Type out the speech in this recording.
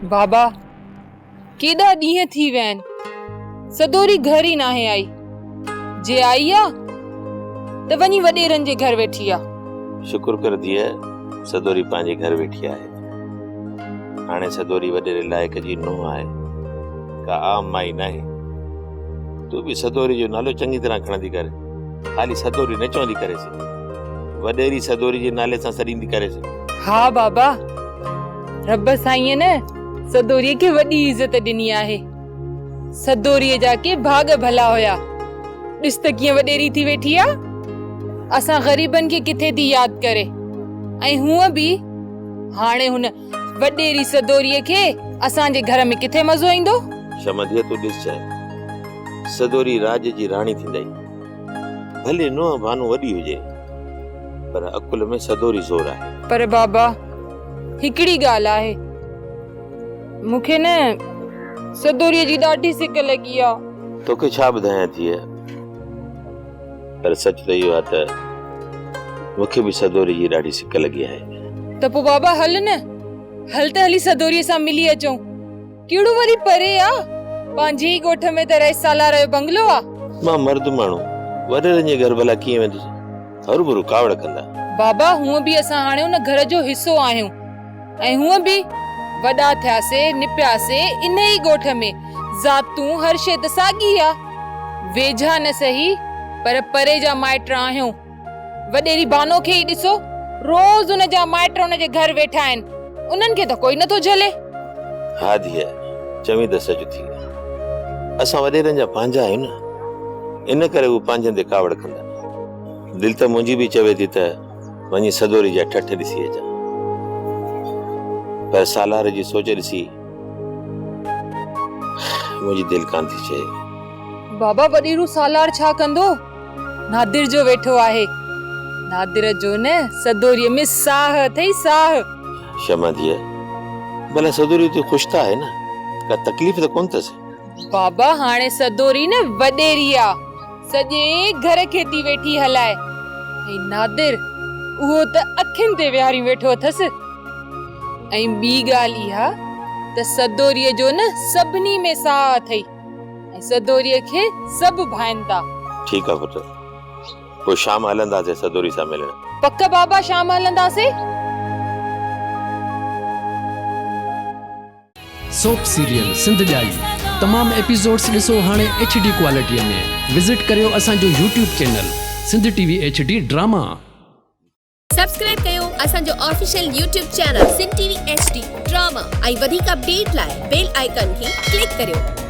بابا ڪيڏا ڏينهن ٿي ويا آهن سدوري گهر ئي ناهي آئي. جي آئي آ ته وڃي وڏيرن جي گهر ويٺي آ. شڪر ڪر ڌيء سدوري پنهنجي گهر ويٺي آهي. هاڻي سدوري وڏيري لائق جي نونهن آهي. ڪا عام مائي ناهي. تون به سدوري جو نالو چڱي طرح کڻندي ڪر. خالي سدوري نه چوندي ڪريس. وڏيري سدوري جي نالي سان سڏيندي ڪريس. ها بابا رب سائينء نه سدوريء کي وڏي عزت ڏني آهي. سدوريء جا ڪي ڀاڳ ڀلا هيا. ڏس ته ڪيئن وڏيري ٿي ويٺي آ. اسان غريبن کي ڪٿي ٿي ياد ڪري. ۽ هونء به هاڻي هن وڏيري سدوريء کي اسان جي گهر ۾ ڪٿي مزو ايندو. شمديء تون ڏسجانء. سدوري راڄ جي راڻي ٿيندئي. ڀلي نونهن ڀانو وڏي هجي پر عقل ۾ سدوري زور آهي. پر بابا هڪڙي ڳالهه آهي. مون کي نه سدوريء جي ڏاڍي سڪ لڳي آ. توکي ڇا ٻڌايان ڌيء، پر سچ ته اهو آ ته مون کي به سدوري جي ڏاڍي سڪ لڳي آهي. ته پوء بابا هل نه، هل ته هلي سدوريء سان ملي اچون. ڪهڙو وري پري آ، پنهنجي ئي ڳوٺ ۾ ته رئيس سالار جو بنگلو آ. مان مرد ماڻهو، وڏيرن جي گهر ڀلا ڪيئن ويندس؟ هروڀرو ڪاوڙ ڪندا. بابا هونء به اسان هاڻي ان گهر جو حصو آهيون ۽ هونء به وڏا ٿياسي، نپياسي انهي ئي ڳوٺ ۾، ذاتون هر شيء ته ساڳي آ. ويجها نه سهي پر پري جا مائٽ آهيون. وڏيري بانو کي ئي ڏسو، روز ان جا مائٽ ان جي گهر ويٺا آهن، انهن کي ته ڪوئي نٿو جهلي. ها ڌيء، چوين ته سچ ٿي. اسان وڏيرن جا پنهنجا آهيون نه، ان ڪري هو پنهنجن تي ڪاوڙ ڪندا. دل ته منهنجي به چوي ٿي ته وڃي سدوري جا ٺٺ ڏسي اچان، پر سالار جي سوچ ڏسي منهنجي دل ڪانه ٿي چئي. بابا وڏيرو سالار ڇا ڪندو؟ نادر جو ويٺو آهي. نادر جو نه سدوريء ۾ ساهه اٿئي ساهه. شمع ڌيء، ڀلا سدوري اتي خوش ته آهي نه؟ ڪا تڪليف ته ڪونه اٿس؟ بابا هاڻي سدوري نه وڏيري آ. سڄي گهر کي ٿي ويٺي هلائي. ۽ نادر اهو ته اکين تي ويهاريون ويٺو اٿس. ۽ ٻي ڳالهه اها ته سدوريء جو نه سڀني ۾ ساهه اٿئي. ۽ سدوريء کي سڀ ڀائين ٿا. ٺيڪ آ پٽ، پوء شام هلنداسين سدوري سان ملڻ. پڪ بابا شام هلنداسين. سوپ سيريل سنڌ ڄائي تمام ايپيسوڊس ڏسو هاڻي ايڇ ڊي ڪوالٽي ۾ وزٽ ڪريو اسان جو YouTube channel Sindh T V H D drama. Subscribe ڪيو اسان جو official YouTube channel Sindh T V H D drama ۽ وڌيڪ اپڊيٽ لاء بيل آئيڪان کي ڪلڪ ڪريو.